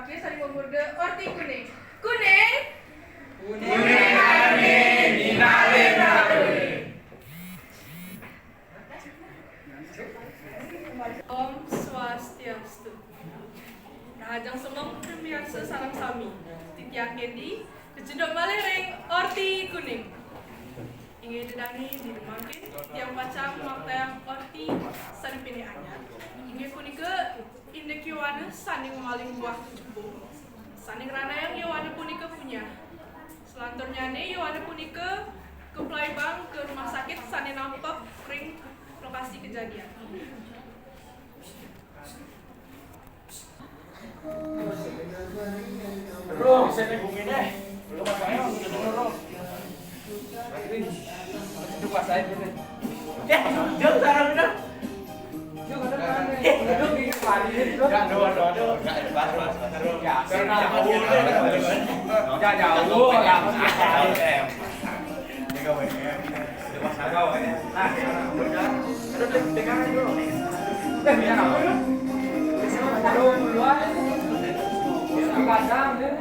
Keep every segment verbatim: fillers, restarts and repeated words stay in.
Oke, saling memurde orti kuning. Kuning. Kuning ane ningalin harune. Om Swastiastu. Rahajeng semeng pamiarsa sareng sami. Titiang Kendi, kecunduk malih ring orti kuning. Inggih ida dane dina mangkin, tiang pacang mraktayang orti sane pinih anyar. Inggih punika indik yowana sane ngwaling buah jebung. Sane ngranayang yowana punika punyah. Selanturnyane yowana punika kaplaibang ke rumah sakit sane nampek ring lokasi kejadian. Bro, sini bumine. Lu makanya gitu dulu, Bro. Itu pas aja gitu. Ya, jauh sekarang udah. Enggak, dua, dua, dua. Enggak, pas, pas, pas. Ya, karena jauh, ya. Enggak jauh, ya. Ini kau ini. Nah, udah, pegangan dulu. Eh, punya apa lu? Aduh, duluan. Kadang dia.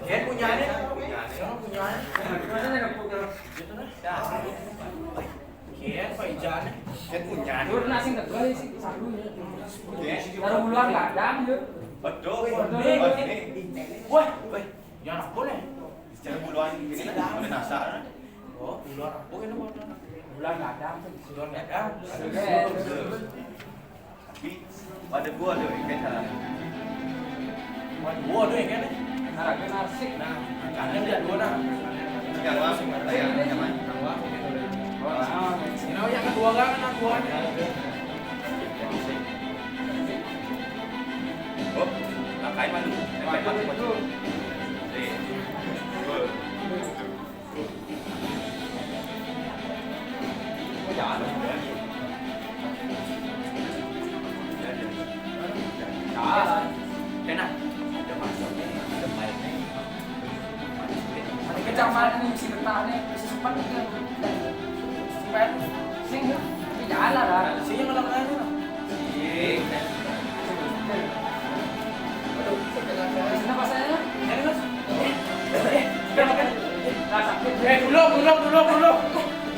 Dia punya nih. Dia punya. Mana ada punya? Gitu dah. Dah. Dia apa ijan? Dia punya. Lu nasi enggak gua sih, satu ya. Taruh duluan kadang dia. Betul. Betul. Wah, wah. Ya ampun, eh. Secara buluan ini kan penasaran. Oh, buluan apa ini, Bang? Buluan gadang. Buluan gadang. Iya. Tapi pada gua ada ikan salah. Pada gua ada ikan nih. Nah, kena sik. Nah, ikannya dia dua nah. Yang langsung ada yang nyaman. Wah, ini yang kedua kan, anak buahnya. Oh, pakai madu. Pakai madu. Nih. Jangan. Jangan. Enak. Ada masuknya, ada pahitnya. Ada kecamatan si betahnya, si sempat itu. Sempat. Sing, tapi jalan lah. Sing yang malam lain. Sing. Aduh, kenapa saya? Ini, Mas. Eh, eh, eh, eh, eh, dulu, dulu, dulu, dulu.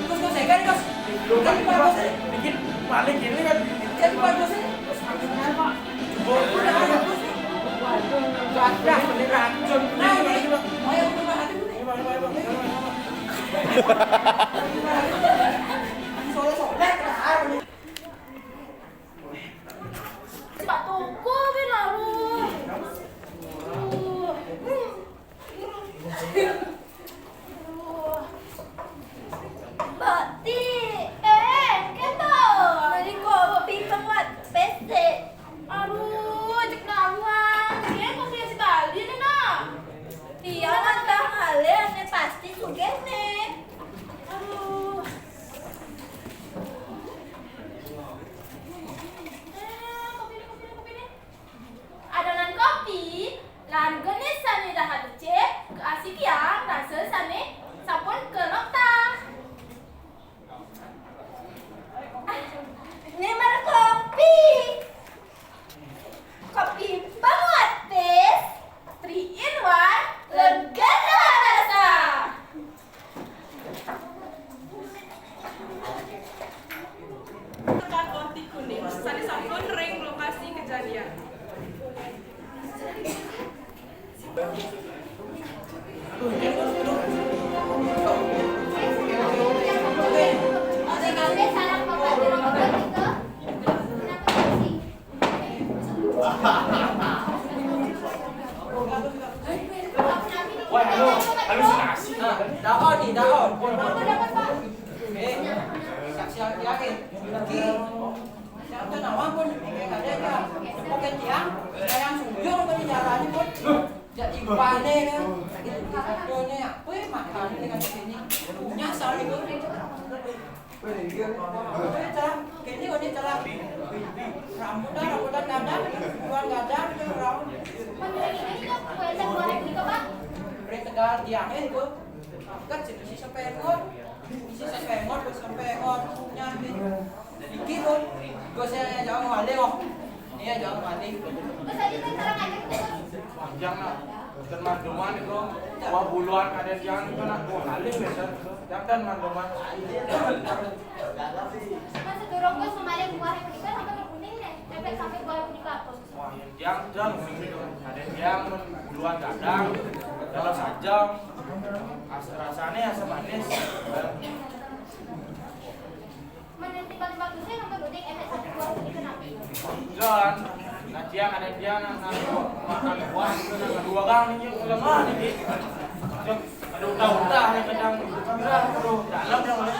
Terus, Mas, saya kan, Mas. Dulu, Mas. Bikin balik ini kan. Jadi, Pak, Mas, ini. Terus, Mas, kenapa? Coba. Udah, udah, terus. Waduh, gadah, ini racun. Nah, ini. Ayo, udah, Mas, ini. Ini, Mas, ini, Mas, ini, Mas. Sore-sore, kenapa? Pak Toko, kan, aduh. Aduh. Aduh. Mbak Ti, eh, kéto. Beli kopi penguat P C. Aduh, cek nawang. Dia kopi si Bali nih, nah. Dia mah udah ngalih, nih pasti sugih nih. Aduh. Eh, kopi nih, kopi nih, kopi nih. Adonan kopi lan genis sané dahat becik kaasikiang rasa sané sampun karoktah. Ah, né mara kopi. Kopi panguat pis, three in one, lega rasa. Tekan orti kuning, sané sampun ring lokasi kejadian. Wah, halo, halusinasi. Nah, daon nih, daon. Eh, saksi yakin. Lagi. Siapa nawang pun, eh, ada aja. Pokoknya tiang, saya yang sujur pun di jalan pun. Jadi panen kan. Satunya apa ya makan dengan sini? Punya soal itu. Wah, ini cara, ini, ini cara. Rambutan, rambutan gadang, buah gadang, itu raun. Menurut ini, kue teh goreng juga, Pak. Beri tegal tiangnya itu. Kan sih, isi sepengor. Isi sepengor, sepengor. Nyampe. Iki pun, gue saya jauh malih kok. Ini Iya, jangan panik. Terus aja kan sekarang aja kita. Jangan. Teman-teman itu, wah, buluan ada yang itu nak dua kali biasa. Jangan, teman-teman. Mas, sedurung Gus memaling buah yang nikah sampai kuning deh. Sampai, sampai buah yang nikah apa? Wah, yang jangan, jangan. Ada yang buluan gadang. Kalau saja, as-, rasanya asam manis. Menurut tiba-tiba Gus sampai kuning, efek satu buah kuning kenapa? Jangan. Nah, dia ada dia nak, nak makan buah itu nak dua orang ni, lemah ni. Ada utah-utah ni kadang. Aduh, dalam dia mana?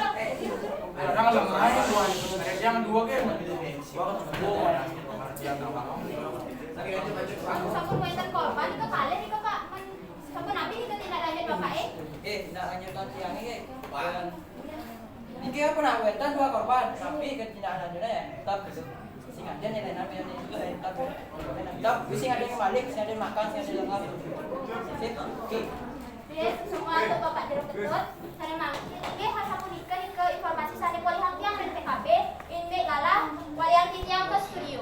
Kadang lemah ni buah ni. Ada dia dua ke? Buah tu. Aku sama wénten korban itu kalih itu, Pak. Men, sama nabi itu tindak lanjut Bapak, eh? Eh, tindak lanjut tiang ini. Niki apa nak wénten dua korban, tapi ke tindak lanjutnya ya, tetap gitu. Sing ada nilai nabi yang tetap. Tetap, sing ada yang balik, sing ada yang makan, sing ada yang lengkap. Sip, oke. Nggih, semua untuk Bapak Jero Ketut. Sareng mangkin, nggih, sapunika nika informasi sané polihang tiang ring T K B, indik galah walian titiang ke studio.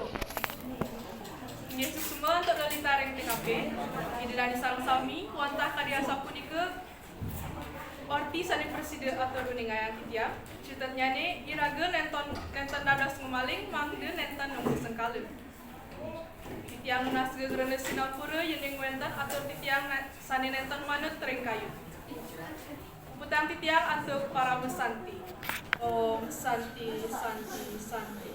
Nggih, suksma untuk lolita ring T K B. Ida dané sareng sami, wantah kadi asapunika orti sané prasida atur uningayang titiang. Cutetnyané, iraga nénten, nénten dados ngemaling, mangda nénten nemu sengkala. Titiang nunas gegrena sinampura yéning wénten atur titiang na-, sané nénten manut ring kayun. Puputang titiang antuk parama santi. Om Santi, Santi, Santi.